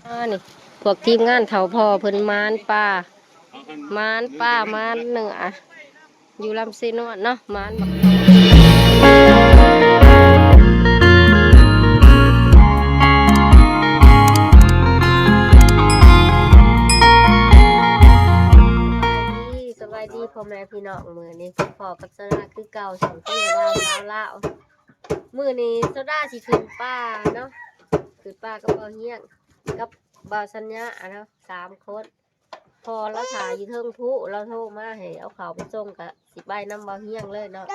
ອ່າ ນີ້ພວກທີມງານເຖົ້າພໍ່ເພິ່ນໝານປາ ໝານປາ ໝານເນື້ອ ຢູ່ລຳເຊນວນເນາະ ໝານບັກ ສະບາຍດີ ສະບາຍດີພໍ່ແມ່ພີ່ນ້ອງ ມື້ນີ້ພໍ້ກັບສາວດາຄືເກົ່າ ຊ່ອງສາວດາສາວລາວ. ມື້ນີ້ສາວດາຊິຂຶ້ນປ່າເນາະ ຂຶ້ນປ່າກັບບ່າວຮຽງ ກັບບ່າວສັນຍາເນາະ ສາມຄົນ. ພໍ່ລາວຖ້າຢູ່ເທິງພູ ລາວໂທມາໃຫ້ເອົາເຂົ້າໄປສົ່ງ ກະຊິໄປນຳບ່າວຮຽງເລີຍເນາະ.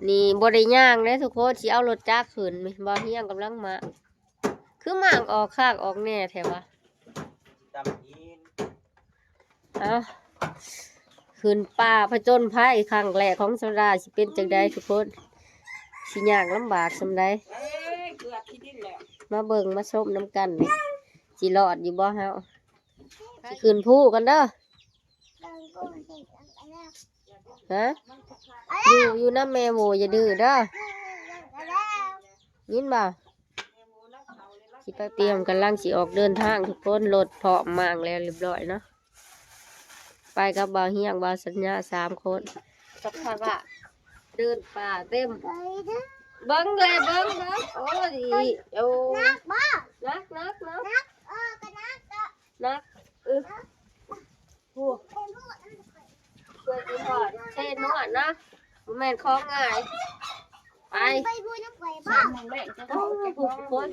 ນີ້ບໍ່ໄດ້ຍ່າງເດ້ທຸກຄົນ ຊິເອົາລົດຈັກຂຶ້ນ. ບ່າວຮຽງກຳລັງມາ ຄືໝາກອອກຄາກອອກແນ່ແທ້ວະ. ເອົາ ຂຶ້ນປ່າຜະຈົນໄພຄັ້ງແລກຂອງສາວດາ ຊິເປັນຈັ່ງໃດທຸກຄົນ ຊິຍາກລຳບາກສ່ຳໃດ ມາເບິ່ງມາຊົມນຳກັນ ຊິລອດຢູ່ບໍ່ເຮົາ. ຊິຂຶ້ນພູກັນເດີ ຮະ ຢູ່ ຢູ່ນຳແມ່ໂຫ ຢ່າດື້ເດີ ຍິນບໍ່? ຊິໄປ ຕຽມກຳລັງຊິອອກເດີນທາງທຸກຄົນ ລົດພ້ອມມ້າງແລ້ວຮຽບຮ້ອຍເນາະ ໄປກັບບ່າວຮຽງ ບ່າວສັນຍາ ສາມຄົນ. ສະພາວະເດີນປ່າເຕັມ ເບິ່ງເລີຍ ເບິ່ງ ເບິ່ງ ໂອ້ຍ ໂອ້ ໜັກບໍ່? ໜັກ ໜັກ ໜັກ ໜັກ ເອີ ໂອ້ ເພື່ອຊິຮອດເຊນວນນະ ບໍ່ແມ່ນຂອງງ່າຍ. ໄປ ໄປພູນຳຂ້ອຍບໍ່? ໂອ້ ຜູ້ຄົນ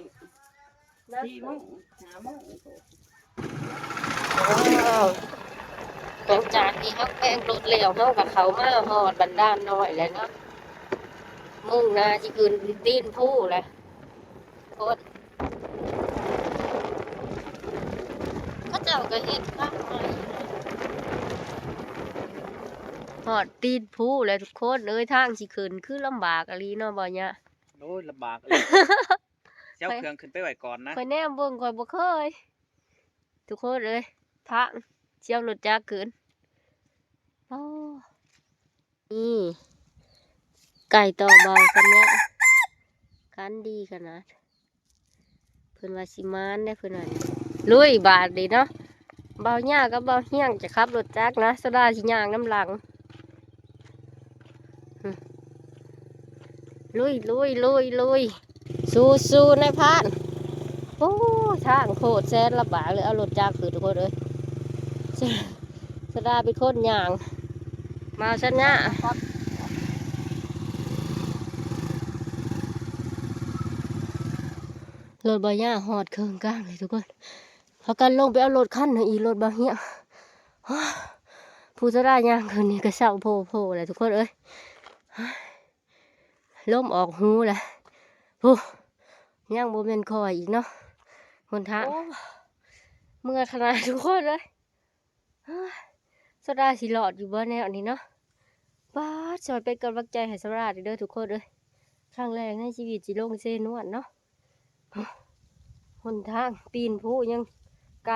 ສີ່ໂມງ ຫ້າໂມງ. ວ້າວ ຫຼັງຈາກທີ່ເຮົາແປງລົດແລ້ວ ເຮົາກໍເຂົ້າມາຮອດບັນດານນ້ອຍແລ້ວເນາະ ມຸ່ງໜ້າຊິຂຶ້ນຕີນພູແລ້ວ. ໂພດ ເຂົາເຈົ້າກໍເຮັດທາງໃໝ່ ຮອດຕີນພູແລ້ວທຸກຄົນເອີຍ. ທາງຊິຂຶ້ນຄືລຳບາກອີ່ຫຼີເນາະບ່າວຍະ. ໂອ້ຍ ລຳບາກອີ່ຫຼີ ຊິເອົາເຄື່ອງຂຶ້ນໄປໄວ້ກ່ອນນະ. ຂ້ອຍແນມເບິ່ງ ຂ້ອຍບໍ່ເຄີຍ ທຸກຄົນເອີຍ ທາງ ຊິເອົາລົດຈັກຂຶ້ນ ໂອ້. ນີ້ ໄກ່ຕໍ່ບ່າວສັນຍາ ຄັນດີຂະໜາດ ເພິ່ນວ່າຊິໝານເດ້ ເພິ່ນວ່າ. ລຸຍບາດນີ້ເນາະ ບ່າວຍາກັບບ່າວຮຽງຈະຂັບລົດຈັກນະ ສາວດາຊິຍ່າງນຳຫຼັງ. ລຸຍ ລຸຍ ລຸຍ ລຸຍ ສູ້ໆ ນາຍພານ. ໂອ້ ທາງໂຄດແສນລຳບາກເລີຍ ເອົາລົດຈັກຂຶ້ນທຸກຄົນເອີຍ. ສາວດາເປັນຄົນຍ່າງ ມາສັນຍາ ລົດບ່າວຍາຮອດເຄິ່ງກາງເລີຍທຸກຄົນ. ພາກັນລົງໄປເອົາລົດຄັນໜຶ່ງອີກ ລົດບ່າວຮຽງ. ຜູ້ສາວດາຍ່າງຂຶ້ນນີ້ກໍເຊົາໂພໆ ແຫຼະທຸກຄົນເອີຍ. ລົມອອກຫູແຫຼະ ໂອ້ ຍັງບໍ່ແມ່ນຄ່ອຍອີກເນາະ ຫົນທາງ. ໂອ້ ເມື່ອຍຂະໜາດທຸກຄົນເອີຍ. ສາວດາຊິລອດຢູ່ບໍ່ແນວນີ້ເນາະ. ປາດ ຊ່ອຍເປັນກຳລັງໃຈໃຫ້ສາວດາເດີທຸກຄົນເອີຍ. ຄັ້ງແລກໃນຊີວິດຊິລົງເຊນວນເນາະ. ຫົນທາງປີນພູຍັງໄກ.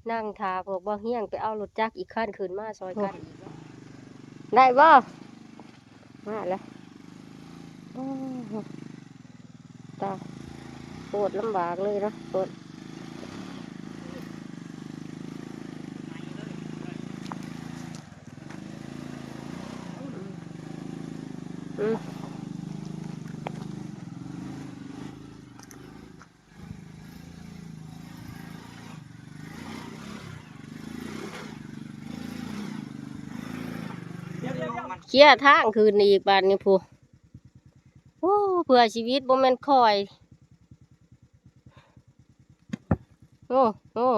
ນັ່ງຖ້າພວກບ່າວຮຽງໄປເອົາລົດຈັກອີກຄັນຂຶ້ນມາຊ່ອຍກັນອີກເນາະ. ໄດ້ບໍ່? ມາແລ້ວ. ໂອ້ ຕາຍ ໂຄດລຳບາກເລີຍເນາະ ໂຄດ. ອືມ ເຄຍທາງຂຶ້ນອີກບາດນີ້ພຸ້ນ. ໂອ້ ເພື່ອຊີວິດບໍ່ແມ່ນຂ້ອຍ. ໂອ້ ໂອ້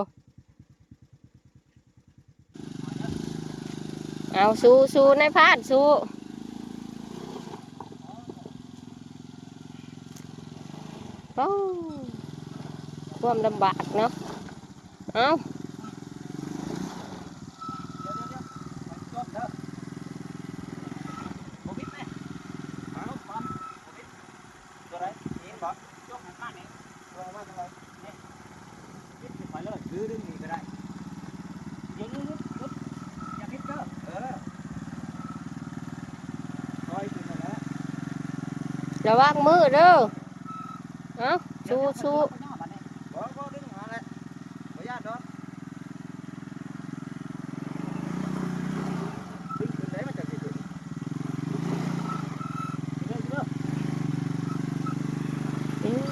ເອົາ ສູ້ໆ ນາຍພານ ສູ້. ໂອ້ ຄວາມລຳບາກເນາະ. ເອົາ ຕົວໃດ? ນີ້ບໍ່? ຍົກໃຫ້ຂ້າງນີ້ ເອົາມາຈັງໃດ? ນີ້ ປິດຂຶ້ນໄປເລີຍ ຫຼືດຶງນີ້ກໍໄດ້. ເອີ ຢຸດ ຢຸດ ຢ່າຜິດເດີ. ເອີ ຄ່ອຍຂຶ້ນມາແລ້ວ ລະວັງມືເດີ. ເອົາ ສູ້ໆ ບໍ່ ບໍ່ ດຶງມາແລ້ ຢ້ານດອກ ດຶງຂຶ້ນໄດ້ ມັນຈັ່ງຊິຂຶ້ນ. ອືມ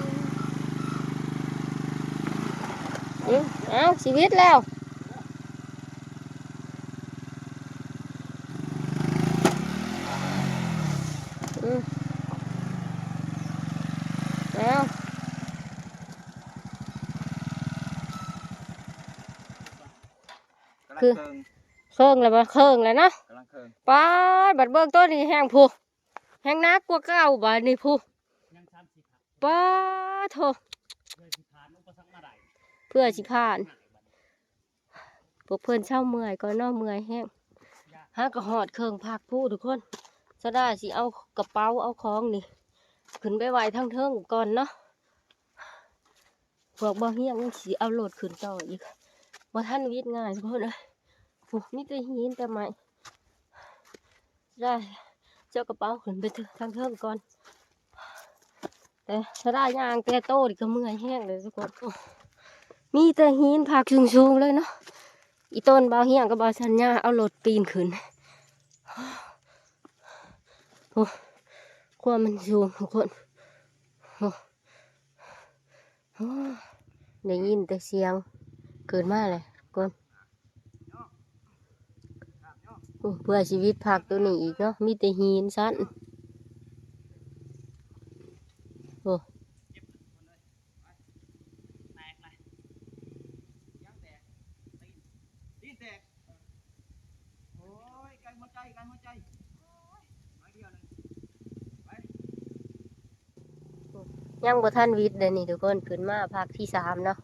ອືມ ເອົ້າ ຊີວິດແລ້ວ. ອືມ ເອົ້າ ກຳລັງເຄິ່ງ ເຄິ່ງແລ້ວບໍ່? ເຄິ່ງແລ້ວເນາະ ກຳລັງເຄິ່ງ. ປາດ ບັດເບິ່ງໂຕນີ້ແຮງພຸ້ນ ແຮງໜັກກວ່າເກົ່າບາດນີ້ພຸ້ນ. ປາດໂທ້ ເພື່ອຊິຜ່ານ ພວກເພິ່ນເຊົາເມື່ອຍກ່ອນເນາະ ເມື່ອຍແຮງ. ຫາກໍຮອດເຄິ່ງພັກພຸ້ນທຸກຄົນ. ສາວດາຊິເອົາກະເປົາ ເອົາຂອງນີ້ຂຶ້ນໄປໄວ້ທາງເທິງກ່ອນເນາະ. ພວກບ່າວຮຽງຍັງຊິເອົາລົດຂຶ້ນຕໍ່ອີກ ບໍ່ທັນຫວິດງ່າຍທຸກຄົນເອີຍ. ໂອ້ ມີແຕ່ຫີນແຕ່ໄມ້. ໄດ້ ເຈົ້າກະເປົາຂຶ້ນໄປທາງເທິງກ່ອນ. ແຕ່ສາວດາຍ່າງແຕ່ໂຕນີ້ກໍເມື່ອຍແຮງເລີຍທຸກຄົນ. ໂອ້ ມີແຕ່ຫີນພັກສູງໆເລີຍເນາະ. ອີ່ຕົນບ່າວຮຽງກັບບ່າວສັນຍາເອົາລົດປີນຂຶ້ນ. ໂອ້ ຄວາມມັນສູງທຸກຄົນ. ໂອ້ ໂອ້ ໄດ້ຍິນແຕ່ສຽງຂຶ້ນມາແຫຼະກ່ອນ. ໂອ້ ເພື່ອຊີວິດພັກໂຕນີ້ອີກເນາະ ມີແຕ່ຫີນຊັ້ນ. ໂອ້ ໂອ້ຍ ໃກ້ຫົວໃຈ ໃກ້ຫົວໃຈ ໄປດຽວໜຶ່ງ ໄປ. ຍັງບໍ່ທັນຫວິດເດ້ນີ້ທຸກຄົນ ຂຶ້ນມາພັກທີສາມເນາະ.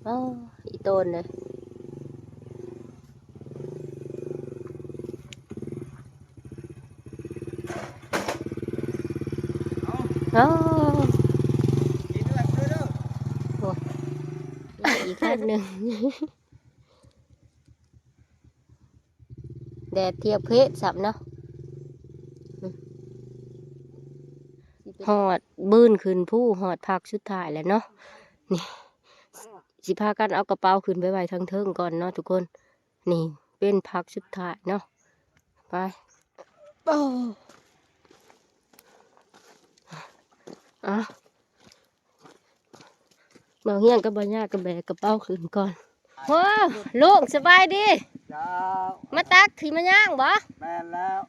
ອໍ ອີ່ໂຕນເດ້. ເອົ້າ ໂອ້ ອີກຄັນໜຶ່ງ. ແດດທຽບເພດຊ້ຳເນາະ. ຮອດບືນຂຶ້ນພູ ຮອດພັກສຸດທ້າຍແລ້ວເນາະ. ນີ້ ຊິພາກັນເອົາກະເປົາຂຶ້ນໄປໄວ້ທາງເທິງກ່ອນເນາະທຸກຄົນ. ນີ້ເປັນພັກສຸດທ້າຍເນາະ. ໄປ ໂອ້ ອາ ບ່າວຮຽງກັບບ່າວຍາກໍແບກກະເປົາຂຶ້ນກ່ອນ. ໂອ້ ລຸງສະບາຍດີ. ເຈົ້າ ມາຕັກຂີ້ມາຍ່າງບໍ່? ແມ່ນແລ້ວ.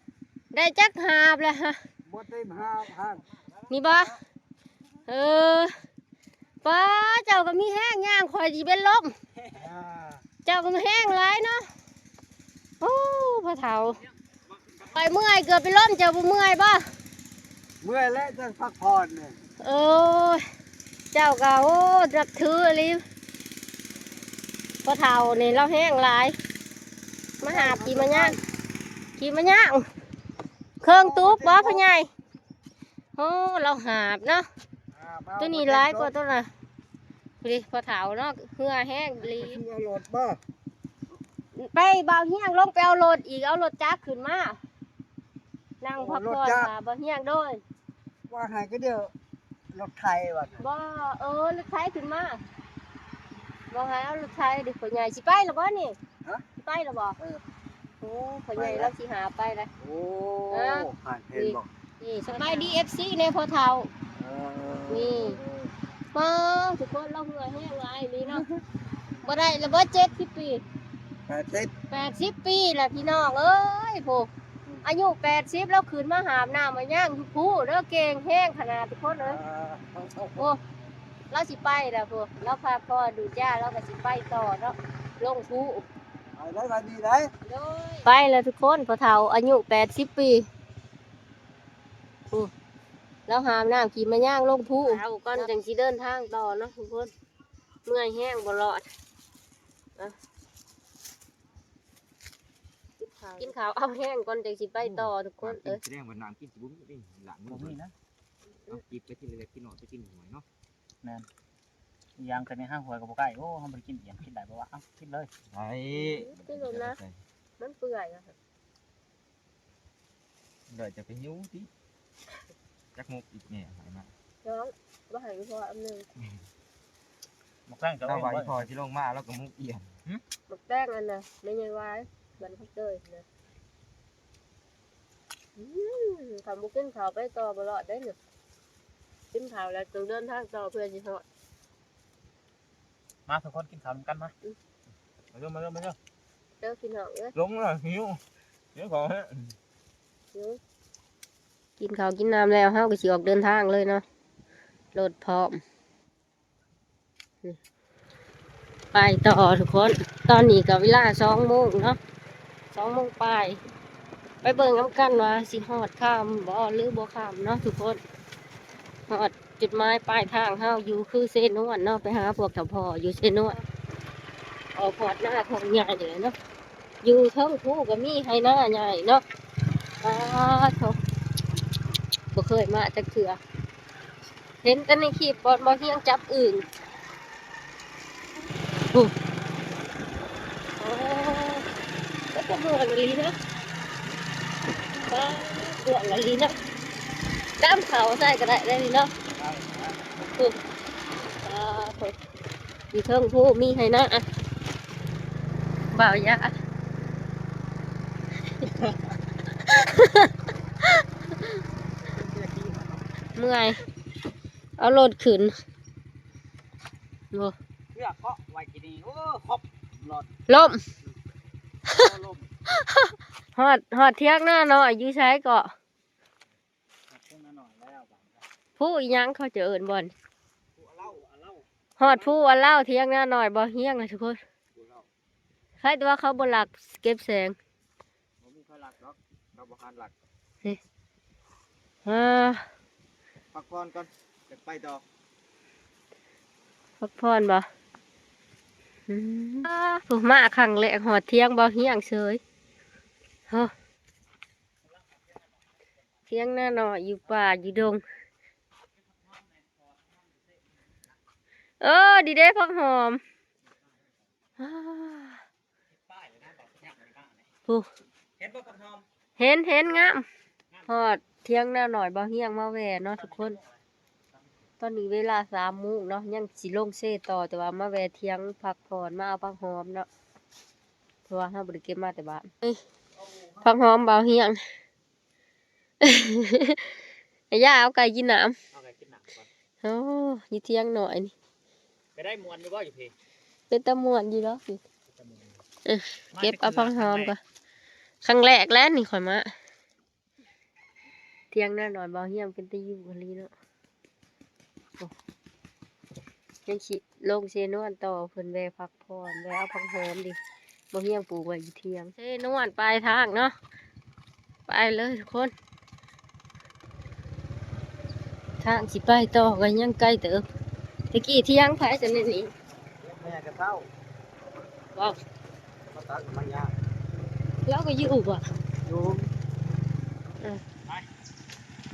ໄດ້ຈັກຫາບແລ້ວຮະ? ບໍ່ເຕັມຫາບຫັ້ນ ນີ້ບໍ່? ເອີ ປ້າ ເຈົ້າກໍມີແຮງຍ່າງ ຂ້ອຍຊິເປັນລົມ. ອ່າ ເຈົ້າກໍມີແຮງຫຼາຍເນາະ. ໂອ້ ພໍ່ເຖົ້າ ຂ້ອຍເມື່ອຍເກືອບເປັນລົມ ເຈົ້າບໍ່ເມື່ອຍບໍ່? ເມື່ອຍແລ້ວ ຈັ່ງພັກຜ່ອນນີ້. ໂອ້ຍ ເຈົ້າກໍ ໂອ້ ນັບຖືອີ່ຫຼີ. ພໍ່ເຖົ້ານີ້ລາວແຮງຫຼາຍ ມາຫາບຂີ້ມາຍ່າງ ຂີ່ມາຍ່າງ ເຄິ່ງຕຸກບໍ່ພໍ່ໃຫຍ່? ໂອ້ ລາວຫາບເນາະ. ອ່າ ໂຕນີ້ຫຼາຍກວ່າໂຕນະ. ພຸ້ນເດ້ ພໍ່ເຖົ້າເນາະ ເຫື່ອແຮງອີ່ຫຼີ. ເອົາລົດບໍ່? ໄປ ບ່າວຮຽງລົງໄປເອົາລົດອີກ ເອົາລົດຈັກຂຶ້ນມາ ນັ່ງພັກຜ່ອນ. ໂອ້ ລົດຈັກ ຖ້າບ່າວຮຽງ ໂດຍ ວ່າໃຫ້ກໍດຽວລົດໄຖວ່າ. ບໍ່ ເອີ ລົດໄຖຂຶ້ນມາ ບໍ່ໃຫ້ເອົາລົດໄຖເດ້ ພໍ່ໃຫຍ່. ຊິໄປແລ້ວບໍ່ນີ້? ຮະ? ຊິໄປແລ້ວບໍ່? ເອີ ໂອ້ ພໍ່ໃຫຍ່ລາວຊິຫາໄປແລ້ວ. ໂອ້ ອ່າ ຜ່ານເຫັນບໍ່? ນີ້ ສະບາຍດີ ເອັຟຊີ ແດ່ພໍ່ເຖົ້າ. ເອີ ນີ້ ເອີ ປ້າ ທຸກຄົນ ລາວເຫື່ອແຮງຫຼາຍອີ່ຫຼີເນາະ. ບໍ່ໄດ້ລະບໍ່ ເຈັດສິບປີ ແປດສິບ ແປດສິບປີແລ້ວພີ່ນ້ອງເອີຍ. ໂອ້ ອາຍຸແປດສິບ ລາວຂຶ້ນມາຫາບນ້ຳມາຍ່າງຢູ່ພູເດີ ເກັ່ງແຮງຂະໜາດທຸກຄົນເອີຍ. ອ່າ ໂອ້ ລາວຊິໄປແລ້ວພຸ້ນ ລາວພັກຜ່ອນດູດຢາ ລາວກໍຊິໄປຕໍ່ເນາະ ລົງພູ. ໄປໄດ້ ໄປດີໄດ້. ໂດຍ ໄປແລ້ວທຸກຄົນ ພໍ່ເຖົ້າອາຍຸແປດສິບປີ. ໂອ້ ລາວຫາບນ້ຳຂີ່ມາຍ່າງລົງພູ ເອົາກ່ອນຈັ່ງຊິເດີນທາງຕໍ່ເນາະທຸກຄົນ. ເມື່ອຍແຮງບໍ່ລອດ. ອ່ະ ກິນເຂົ້າ ກິນເຂົ້າເອົາແຮງກ່ອນ ຈັ່ງຊິໄປຕໍ່ທຸກຄົນເອີຍ. ນ້ຳກິນ ສະແດງວ່ານ້ຳກິນຊິບໍ່ມີເດ້ ລ້າງມື. ບໍ່ມີນະ ເອົາ ກິນໄປກິນເລັກໆ ກິນໜ້ອຍ ໄປກິນຫ້ວຍເນາະ. ແມ່ນ ອີກຢ່າງກໍນີ້ຫາຫ້ວຍກໍບໍ່ໃກ້. ໂອ້ ເຮົາບໍ່ໄດ້ກິນອຽນ ກິນໄດ້ບໍ່ວະ? ເອົ້າ ກິນເລີຍ. ໄດ້ ກິນໂລດນະ ມັນເປື່ອຍ. ດອຍຈະໄປຫິວຕິ ຈັກມຸກອີກແນ່ໃຫ້ມາ. ນ້ອງ ບໍ່ໃຫ້ ພໍອັນໜຶ່ງ. ໝາກແຕງເຈົ້າ ລາວວ່າອີ່ພໍ່ຊິລົງມາ ລາວກໍໝຸກອຽນ. ໝາກແຕງອັນນະ ແມ່ໃຫຍ່ວາຍ ບ້ານເຂົາເຕີຍນະ. ອືມ ຄັນບໍ່ກິນເຂົ້າໄປຕໍ່ບໍ່ລອດເດ້ນີ້. ກິນເຂົ້າແລ້ວຕ້ອງເດີນທາງຕໍ່ເພື່ອຊິຮອດ. ມາທຸກຄົນກິນເຂົ້ານຳກັນມາ. ອືມ ມາເດີ ມາເດີ ມາເດີ ເດີພີ່ນ້ອງເອີຍ. ລົງແລ້ວ ຫິວ ຫິວເຂົ້າແຮງ ຫິວ. ກິນເຂົ້າກິນນ້ຳແລ້ວ ເຮົາກໍຊິອອກເດີນທາງເລີຍເນາະ ລົດພ້ອມ. ໄປຕໍ່ທຸກຄົນ ຕອນນີ້ກໍເວລາສອງໂມງເນາະ ສອງໂມງປາຍ ໄປເບິ່ງນຳກັນວ່າຊິຮອດຄ່ຳບໍ່ ຫຼືບໍ່ຄ່ຳເນາະທຸກຄົນ. ຮອດຈຸດໝາຍປາຍທາງເຮົາຢູ່ຄືເຊນວນເນາະ ໄປຫາພວກເຖົ້າພໍ່ຢູ່ເຊນວນ. ອອກຮອດນາຂອງໃຫຍ່ເລີຍເນາະ ຢູ່ເທິງພູກໍມີໄຮ່ນາໃຫຍ່ເນາະ. ປາດໂທ້ ບໍ່ເຄີຍມາຈັກເທື່ອ. ເຫັນແຕ່ໃນຄລິບບ່ອນບໍ່ຮຽງຈັບອຶ່ງ. ໂອ້ ໂອ້ ກໍບໍ່ມ່ວນອີ່ຫຼີເນາະ ກໍມ່ວນອີ່ຫຼີເນາະ. ດຳເຂົ້າໃສ່ກໍໄດ້ເດ້ເນາະ. ໂອ້ ອ່າ ຢູ່ເທິງພູມີໄຮ່ນາ ບ່າວຢາ ເມື່ອຍ ເອົາລົດຂຶ້ນ ໂອ້ ເຊືອກເກາະໄວ້ທີ່ນີ້ ໂອ້ ຄົບ ລົດ ລົ້ມ ໂອ້ ລົ້ມ. ຮອດ ຮອດຖຽງນານ້ອຍຢູ່ໃສເກາະ? ຮອດຖຽງນານ້ອຍແລ້ວ ພູອີ່ຫຍັງເຂົາຈະເອີ້ນບ່ອນ? ພູອະເລົາ ອະເລົາ ຮອດພູອະເລົາ ຖຽງນານ້ອຍບໍ່ຮຽງນະທຸກຄົນ. ໃຄແຕ່ວ່າເຂົາບໍ່ລັກເກັບແສງ. ບໍ່ມີໃຜລັກດອກ ເຂົາບໍ່ຫັນລັກ. ເອີ ອ່າ ພັກຜ່ອນກ່ອນ ຈະໄປຕໍ່. ພັກຜ່ອນບໍ່? ອືມ ອ່າ ຜູ້ມາຄັ້ງແລກຮອດຖຽງບໍ່ຮຽງເສີຍ. ໂອ້ ຖຽງນານ້ອຍຢູ່ປ່າຢູ່ດົງ. ເອີ ດີເດ້ ຜັກຫອມ. ອ້າ ໂອ້ ເຫັນບໍ່ ເຫັນ ເຫັນ ງາມ. ຮອດຖຽງນານ້ອຍບ່າວຮຽງມາແວ່ເນາະທຸກຄົນ. ຕອນນີ້ເວລາສາມໂມງເນາະ ຍັງຊິລົງເຊຕໍ່ ແຕ່ວ່າມາແວ່ຖຽງພັກຜ່ອນ ມາເອົາຜັກຫອມເນາະ ເພາະວ່າເຮົາບໍ່ໄດ້ເກັບມາແຕ່ບ້ານ. ເອີ ຜັກຫອມບ່າວຮຽງ. ອາ ຢ່າເອົາໄກ່ກິນນ້ຳ ເອົາໄກ່ກິນນ້ຳກ່ອນ. ໂອ້ ຢູ່ຖຽງນ້ອຍນີ້ ໄປໄດ້ມ່ວນຢູ່ບໍ່ຢູ່ພີ້? ເປັນຕາມ່ວນຢູ່ດອກ. ເອີ ເກັບເອົາຜັກຫອມກ່ອນ. ຄັ້ງແລກແລ້ວນີ້ຂ້ອຍມາ. ຖຽງນານ້ອຍບ່າວຮຽງເປັນຕາຢູ່ອີ່ຫຼີເນາະ. ໂອ້ ຍັງຊິລົງເຊນວນຕໍ່ ເພິ່ນແວ່ພັກຜ່ອນ ແວ່ເອົາຜັກຫອມ. ດີ ບ່າວຮຽງປູກໄວ້ຢູ່ຖຽງ. ເຊນວນປາຍທາງເນາະ ໄປເລີຍທຸກຄົນ. ທາງຊິໄປຕໍ່ກໍຍັງໄກເຕີບ. ແຕ່ກີ້ຖຽງໃຜຊັ້ນນີ້? ແມ່ກະເຖົ້າ ວ້າວ ມາຕັກມັນຍາກ. ລາວກໍຢູ່ບໍ່? ຢູ່. ເອີ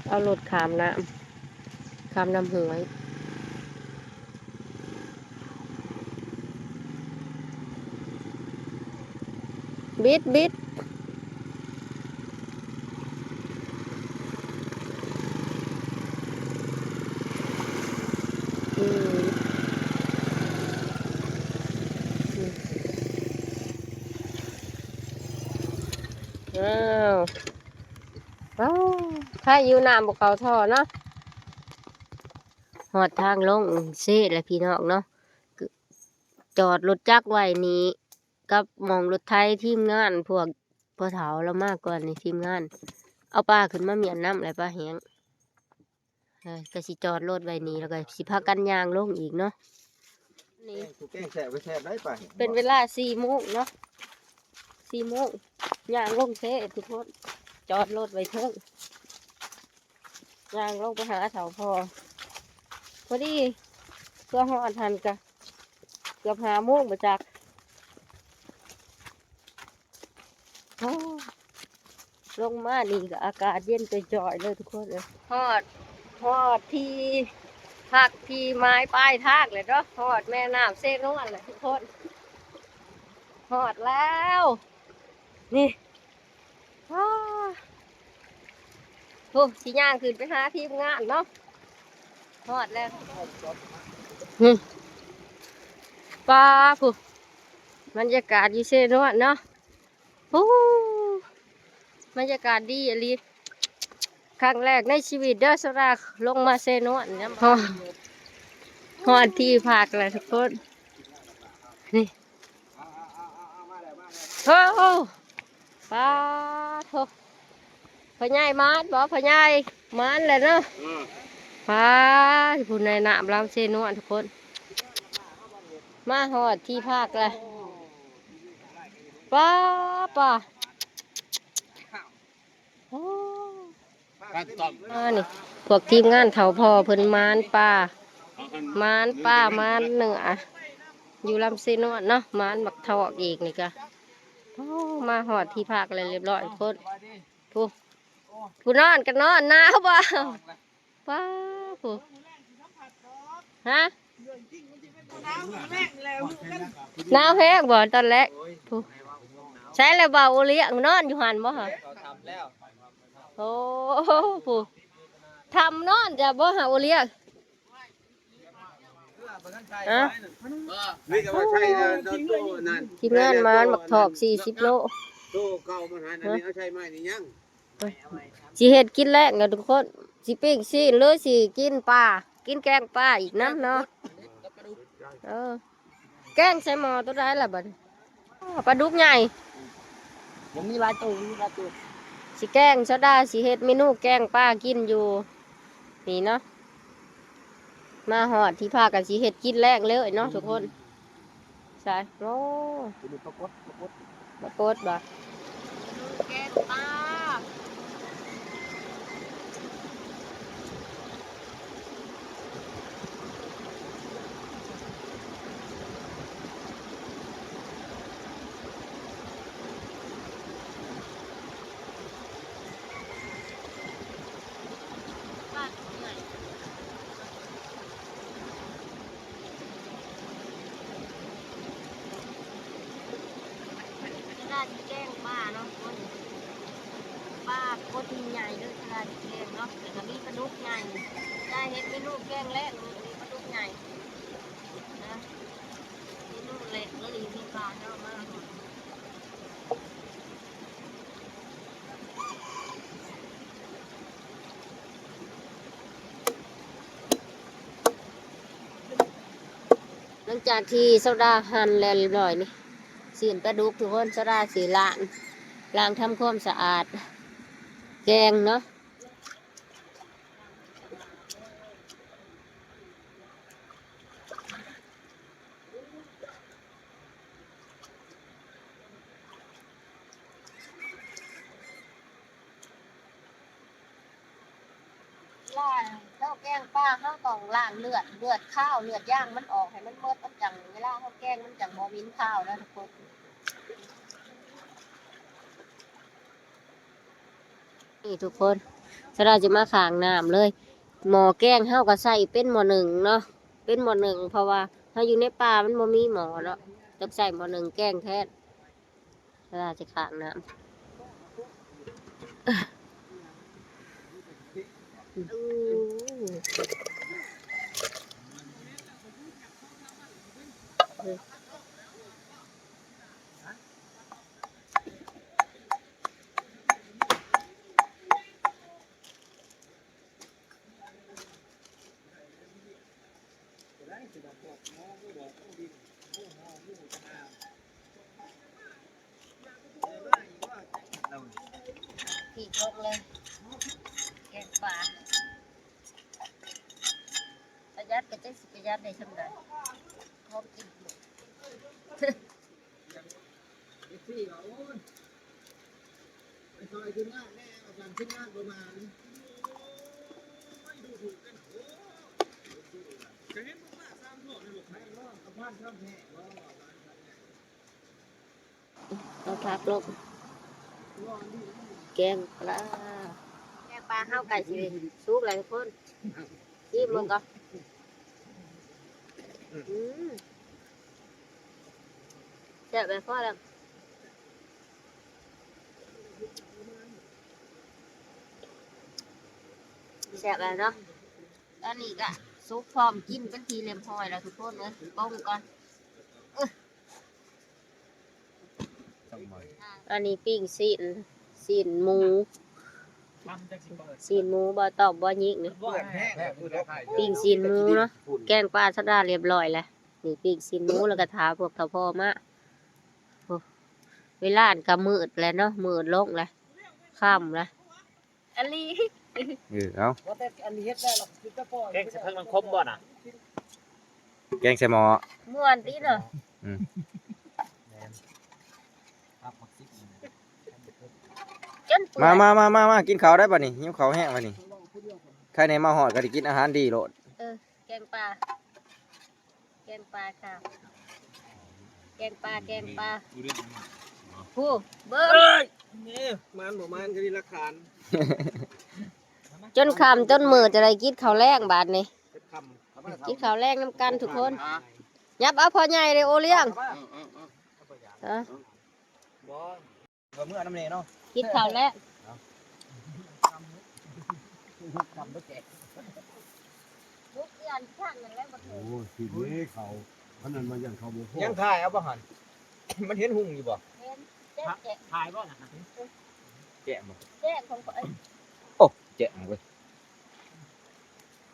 ເອົາລົດຂ້າມນ້ຳ ຂ້າມນ້ຳຫ້ວຍ. ບິດ ບິດ. ອືມ ອ້າວ ອ້າວ ໃຜຢູ່ນ້ຳບໍ່ເຂົ້າທໍ່ເນາະ. ຮອດທາງລົງເຊແລ້ວພີ່ນ້ອງເນາະ. ຈອດລົດຈັກໄວ້ນີ້ ກັບໝ່ອງລົດໄຖທີມງານ ພວກພໍ່ເຖົ້າລາວມາກ່ອນນີ້ ທີມງານເອົາປາຂຶ້ນມາມ້ຽນນ້ຳ ແລ້ວປາແຫ້ງ. ເອີ ກໍຊິຈອດລົດໄວ້ນີ້ ແລ້ວກໍຊິພາກັນຍ່າງລົງອີກເນາະ. ນີ້ ແກງແຊບ ແຊບໄດ໋ປາແຫ້ງ. ເປັນເວລາສີ່ໂມງເນາະ ສີ່ໂມງ ຍ່າງລົງເຊທຸກຄົນ ຈອດລົດໄວ້ເທິງ. ຍ່າງລົງໄປຫາເຖົ້າພໍ່ ພໍດີ ເພື່ອຮອດຫັ້ນກະເກືອບຫ້າໂມງບໍ່ຈັກ. ໂອ້ ລົງມານີ້ກະອາກາດເຢັນຈ່ອຍໆເລີຍທຸກຄົນເອີຍ. ຮອດ ຮອດທີ່ພັກທີ່ໝາຍປາຍທາງແລ້ວເນາະ ຮອດແມ່ນ້ຳເຊນວນແລ້ວທຸກຄົນ ຮອດແລ້ວ. ນີ້ ອ້າ ໂອ້ ຊິຍ່າງຂຶ້ນໄປຫາທີມງານເນາະ. ຮອດແລ້ວ ນີ້ ປາ ພຸ້ນ ບັນຍາກາດຢູ່ເຊນວນເນາະ. ໂອ້ ບັນຍາກາດດີອີ່ຫຼີ. ຄັ້ງແລກໃນຊີວິດເດີ ສາວດາລົງມາເຊນວນນຳ. ຮອດ ຮອດທີ່ພັກແລ້ວທຸກຄົນ. ນີ້ ໂອ້ ປາໂທ້ ພໍ່ໃຫຍ່ມານບໍ່? ພໍ່ໃຫຍ່ມານແຫຼະເນາະ. ເອີ ປາ ຜູ້ໃນນ້ຳລາວເຊນວນທຸກຄົນ. ມາຮອດທີ່ພັກແລ້ວ. ປາ ປາ ໂອ້ ອ່າ ນີ້ ພວກທີມງານເຖົ້າພໍ່ເພິ່ນມານປາ ມານປາ ມານເນື້ອ ຢູ່ລຳເຊນວນເນາະ. ມານບັກທອກອີກນີ້ກະ. ໂອ້ ມາຮອດທີ່ພັກແລ້ວຮຽບຮ້ອຍຄົນ. ຜູ້ ຜູ້ນອນກໍນອນ ໜາວບໍ່? ປາ ຜູ້ ຮະ? ໜາວແຮງບໍ່ຕອນແລງ? ຜູ້ ໃສລະບ່າວໂອລຽງ ນອນຢູ່ຫັ້ນບໍ່ຫະ? ໂອ້ ຜູ້ ຖ້ຳນອນຈະບໍ່ຫາໂອລຽງ. ຮະ? ນີ້ກໍວ່າໃຊ້ແລ້ວ ໂຕນັ້ນ ທີມງານມານບັກທອກສີ່ສິບໂລ. ໂຕເກົ່າມັນຫັ້ນ ອັນນີ້ເອົາໃຊ້ໃໝ່ນີ້ຍັງ. ຊິເຮັດກິນແລງກັນທຸກຄົນ ຊິປີ້ງຊີ້ນ ຫຼືຊິກິນປາ ກິນແກງປາອີກນຳເນາະ. ເອີ ແກງໃສ່ໝໍ້ໂຕໃດລະບັດນີ້? ອ້າ ປາດຸກໃຫຍ່ ຍັງມີຫຼາຍໂຕ ມີຫຼາຍໂຕ. ຊິແກງ ສາວດາຊິເຮັດເມນູແກງປາກິນຢູ່ນີ້ເນາະ. ມາຮອດທີ່ພັກກໍຊິເຮັດກິນແລງເລີຍເນາະທຸກຄົນ. ໃສ່ ໂອ້ ໂຕນີ້ປາກົດ ປາກົດ ປາກົດບໍ່? ແກງປາ. ເວລາຊິແກງປາເນາະ ຄົນ ປາກົດໃຫຍ່ເດີ ເວລາຊິແກງເນາະ ແລ້ວກໍມີປາດຸກໃຫຍ່. ຈະເຮັດເມນູແກງແລງ ມີປາດຸກໃຫຍ່ນະ ເມນູແລງເລີຍ ມີປາເນາະ ມາ. ຫຼັງຈາກທີ່ສາວດາຫັ່ນແລ້ວຮຽບຮ້ອຍນີ້ ຊີ້ນປາດຸກທຸກຄົນ ສາວດາຊິລ້າງ ລ້າງທຳຄວາມສະອາດ ແກງເນາະ. ລ້າງ ເຮົາແກງປາ ເຮົາຕ້ອງລ້າງເລືອດ ເລືອດຄາວ ເລືອດຢາງມັນອອກໃຫ້ມັນໝົດ ມັນຈັ່ງ ເວລາເຮົາແກງມັນຈັ່ງບໍ່ເໝັນຄາວນະທຸກຄົນ. ນີ້ທຸກຄົນ ສາວດາຊິມາຂ້າງນ້ຳເລີຍ. ໝໍ້ແກງເຮົາກໍໃຊ້ເປັນໝໍ້ໜຶ້ງເນາະ ເປັນໝໍ້ໜຶ້ງ ເພາະວ່າເຮົາຢູ່ໃນປ່າມັນບໍ່ມີໝໍ້ເນາະ ຕ້ອງໃຊ້ໝໍ້ໜຶ້ງແກງແທນ. ສາວດາຊິຂ້າງນ້ຳ. ປີກລົງເລີຍ ແກງປາ ປະຢັດກໍຈັກຊິປະຢັດໄດ້ສ່ຳໃດ ພໍກິນ. ເອັຟຊີວ່າ ໂອ້ຍ ໄປຊ່ອຍທີມງານແດ່ ວ່າຊັ້ນ ທີມງານບໍ່ມານີ້ ໂອ້ຍ ດູຖືກກັນ ໂອ້ຍ ເອັຟຊີວ່າ ຈະເຫັນບໍ່ວ່າສາມໂທດໃນໂລກໄທເນາະ ກະພັນທຳແທ້ບໍ່ ວ່າຊັ້ນ ເອົາຜັກລົງ ແກງປາ ແກງປາເຮົາໃກ້ຊິສຸກແລ້ວທຸກຄົນ ຊີມເບິ່ງກ່ອນ. ອືມ ແຊບແລ້ວ ພໍແລ້ວ ແຊບແລ້ວເນາະ. ຕອນນີ້ກະສຸກພ້ອມກິນເປັນທີ່ຮຽບຮ້ອຍແລ້ວທຸກຄົນເອີຍ ປົງກ່ອນ. ອັນນີ້ປີ້ງຊີ້ນ ຊີ້ນໝູ ຊີ້ນໝູ ບໍ່ຕອບບໍ່ຍິກນີ້ ປີ້ງຊີ້ນໝູເນາະ ແກງປາສະດາລຽບຮ້ອຍແລ້ວ ນີ້ປີ້ງຊີ້ນໝູ ແລ້ວກໍຖ້າພວກເຖົ້າພໍ່ມາ ໂອ້ ເວລາອັນກໍມືດແລ້ວເນາະ ມືດລົງແລ້ວ ຄ່ຳແລ້ວ ອະລີ ເອີ ເອົາ ວ່າແຕ່ອັນນີ້ເຮັດໄດ້ລະ ຄືຈະປ່ອຍ ແກງໃສ່ເຜິ້ງນາງຄົມບໍ່ນະ? ແກງໃສ່ໝໍ້ ມ່ວນຕິເນາະ ອືມ ຈົນເປື່ອຍ ມາ ມາ ມາ ມາ ມາ ກິນເຂົ້າໄດ້ບັດນີ້ ຫິວເຂົ້າແຮງບັດນີ້ ໃຄແນ່ມາຮອດກໍໄດ້ກິນອາຫານດີໂລດ ເອີ ແກງປາ ແກງປາຂາວ ແກງປາ ແກງປາ ຜູ້ເບິ່ງ ເອີຍ ນີ້ ມານບໍ່ມານກໍມີຫຼັກຖານ ຈົນຄ່ຳຈົນມືດຈະໄດ້ກິນເຂົ້າແລງບາດນີ້ ກິນເຂົ້າແລງນຳກັນທຸກຄົນ ຫຍັບເອົາພໍ່ໃຫຍ່ເດ້ໂອລ້ຽງ ເອີ ບໍ່ ກໍເມືອນຳແດ່ເນາະ ຄິດເຂົ້າແລ້ວ ເອົາ ກຳບໍ່ແຈກ ໂອ້ຍ ຊິເດ້ເຂົ້າ ອັນນັ້ນວ່າຢ້ານເຂົ້າບໍ່ພໍ ຍັງຖ່າຍເອົາບໍ່ຫັ້ນ ມັນເຫັນຮຸ່ງຢູ່ບໍ່? ເຫັນ ແຈກ ຖ່າຍບໍ່ນະ? ແຈກບໍ່? ແຈກຂອງຂ້ອຍ ໂອ້ ແຈກເວີຍ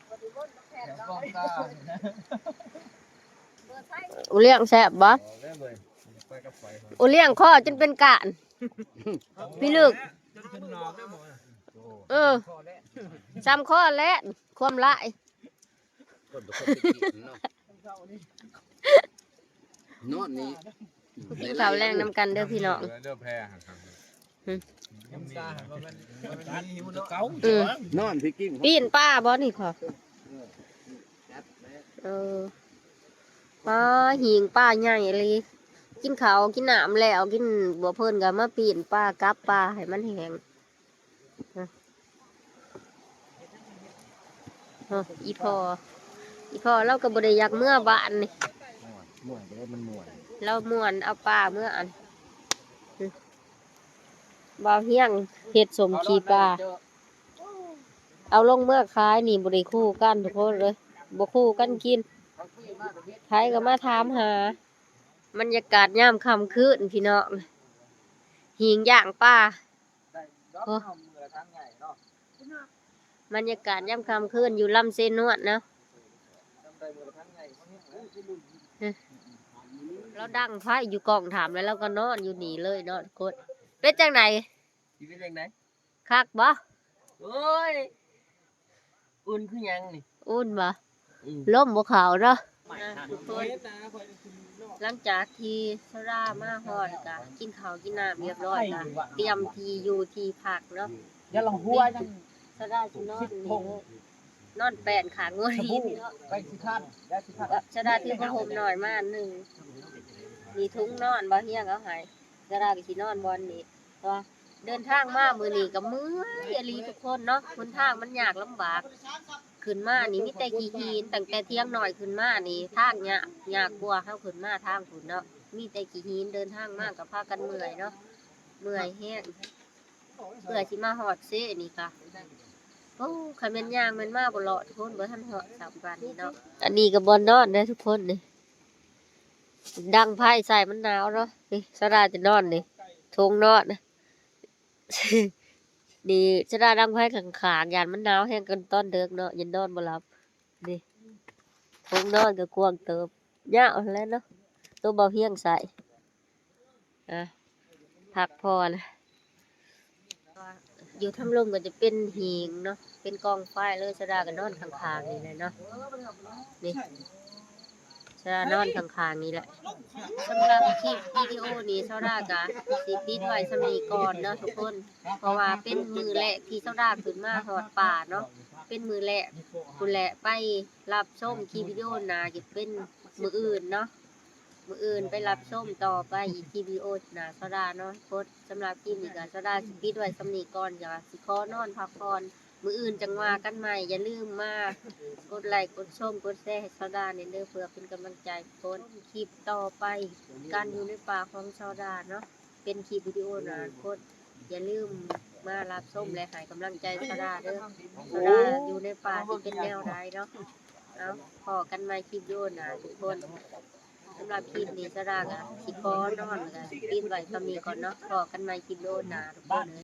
ບໍ່ໄດ້ວົນກັບແພດດອກ ອຸລ້ຽງແຊບບໍ່? ອຸລ້ຽງຄໍຈົນເປັນກ້ານ ພິລຶກ ເອີ ຊ່ຳຄໍແຫຼະ ຄວາມຫຼາຍ ນອນນີ້ ກິນເຂົ້າແລງນຳກັນເດີພີ່ນ້ອງ ອືມ ນອນພີ່ກິ້ງ ປີ້ງປາບໍ່ນີ້ພໍ່? ເອີ ປາ ຫິງປາໃຫຍ່ອີ່ຫຼີ ກິນເຂົ້າກິນນ້ຳແລ້ວ ກິນບົວເພິ່ນກໍມາປີ້ງປາ ກັບປາໃຫ້ມັນແຫ້ງ ຮະ ຮະ ອີ່ພໍ່ ອີ່ພໍ່ລາວກໍບໍ່ໄດ້ຢາກເມືອບ້ານນີ້ ມ່ວນ ມ່ວນ ມັນມ່ວນ ລາວມ່ວນ ເອົາປາເມືອອັນ ຮະ ບ່າວຮຽງເຮັດສົ້ມຂີ້ປາ ເອົາລົງເມືອຂາຍນີ້ ບໍ່ໄດ້ຄູ່ກັນທຸກຄົນເອີຍ ບໍ່ຄູ່ກັນກິນ ໃຜກໍມາຖາມຫາ ບັນຍາກາດຍາມຄ່ຳຄືນພີ່ນ້ອງ ຫິງຍ່າງປາ ໂອ້ ບັນຍາກາດຍາມຄ່ຳຄືນຢູ່ລຳເຊນວນເນາະ ລາວດັງໄຟຢູ່ກ້ອງຖາມແລ້ວ ລາວກໍນອນຢູ່ນີ້ເລີຍເນາະທຸກຄົນ ເປັນຈັ່ງໃດ? ຊິເປັນຈັ່ງໃດ? ຄັກບໍ່? ໂອ້ຍ ອຸ່ນຄືຫຍັງນີ້? ອຸ່ນບໍ່? ອືມ ລົມບໍ່ເຂົ້າເນາະ ອ່າ ທຸກຄົນ ຫຼັງຈາກທີ່ສາວດາມາຮອດ ກະກິນເຂົ້າກິນນ້ຳຮຽບຮ້ອຍ ກະຕຽມທີ່ຢູ່ທີ່ພັກເນາະ ຢ່າລະຫົວ ສາວດາຊິນອນນີ້ເລີຍ ນອນແປ້ນຂ້າງງົວລີນີ້ເນາະ ສາວດາຖືຜ້າຫົ່ມນ້ອຍມາອັນໜຶ່ງ ມີທຸງນອນ ບ່າວຮຽງເອົາໃຫ້ ສາວດາກໍຊິນອນບ່ອນນີ້ ເພາະວ່າເດີນທາງມາມື້ນີ້ກໍເມື່ອຍອີ່ຫຼີທຸກຄົນເນາະ ຫົນທາງມັນຍາກລຳບາກ ຂຶ້ນມານີ້ມີແຕ່ຂີ້ຫີນ ຕັ້ງແຕ່ທຽງນ້ອຍຂຶ້ນມານີ້ທາງຍາກ ຍາກກວ່າເຮົາຂຶ້ນມາທາງພຸ້ນເນາະ ມີແຕ່ຂີ້ຫີນ ເດີນທາງມາກໍພາກັນເມື່ອຍເນາະ ເມື່ອຍແຮງ ເພື່ອຊິມາຮອດເຊນີ້ກະ ໂອ້ ຄັນແມ່ນຍ່າງແມ່ນມາບໍ່ເລາະທຸກຄົນ ບໍ່ທັນຮອດຊ້ຳປານນີ້ເນາະ ອັນນີ້ກໍບ່ອນນອນເດີທຸກຄົນນີ້ ດັງໄຟໃສ່ ມັນໜາວເນາະ ນີ້ ສາວດາຈະນອນນີ້ ໂຖງນອນ ນີ້ ສາວດາດັງໄຟຂ້າງໆ ຢ້ານມັນໜາວແຮງກັນຕອນເດິກເນາະ ຢ້ານນອນບໍ່ຫຼັບ ນີ້ ໂຖງນອນກໍກວ້າງເຕີບ ຍາວຫັ້ນແຫຼະເນາະ ໂຕເບົາຮຽງໃສ່ ອ່າ ພັກຜ່ອນ ຢູ່ທາງລຸ່ມກໍຈະເປັນຫີງເນາະ ເປັນກອງໄຟເລີຍ ສາວດາກໍນອນຂ້າງໆ ນີ້ແຫຼະເນາະ ນີ້ ສາວດານອນຂ້າງໆ ນີ້ແຫຼະ ສຳລັບຄລິບວິດີໂອນີ້ ສາວດາກໍຊິປິດໄວ້ສ່ຳນີ້ກ່ອນເນາະທຸກຄົນ ເພາະວ່າເປັນມື້ແລກທີ່ສາວດາຂຶ້ນມາຮອດປ່າເນາະ ເປັນມື້ແລກພຸ້ນແຫຼະ ໄປຮັບຊົມຄລິບວິດີໂອໜ້າຈະເປັນມື້ອື່ນເນາະ ມື້ອື່ນໄປຮັບຊົມຕໍ່ໄປອີກຄລິບວິດີໂອໜ້າສາວດາເນາະທຸກຄົນ ສຳລັບຄລິບນີ້ກໍສາວດາຊິປິດໄວ້ສ່ຳນີ້ກ່ອນ ກໍຊິຂໍນອນພັກຜ່ອນ ມື້ອື່ນຈັ່ງວ່າກັນໃໝ່ ຢ່າລືມມາກົດໄລກົດຊົມກົດແຊໃຫ້ສາວດາແດ່ເດີ ເພື່ອເປັນກຳລັງໃຈທຸກຄົນ ຄລິບຕໍ່ໄປ ການຢູ່ໃນປ່າຂອງສາວດາເນາະ ເປັນຄລິບວິດີໂອໜ້າທຸກຄົນ ຢ່າລືມມາຮັບຊົມ ແລະ ໃຫ້ກຳລັງໃຈສາວດາເດີ ສາວດາຢູ່ໃນປ່າຊິເປັນແນວໃດເນາະ ເອົາ ພໍ້ກັນໃໝ່ຄລິບວິດີໂອໜ້າທຸກຄົນ. ສຳລັບຄລິບນີ້ ສາລາກໍຊິຂໍນອນ ແລ້ວກໍປິດໄວ້ສ່ຳນີ້ກ່ອນເນາະ. ພໍ້ກັນໃໝ່ຄລິບວິດີໂອໜ້າທຸກຄົນເອີຍ.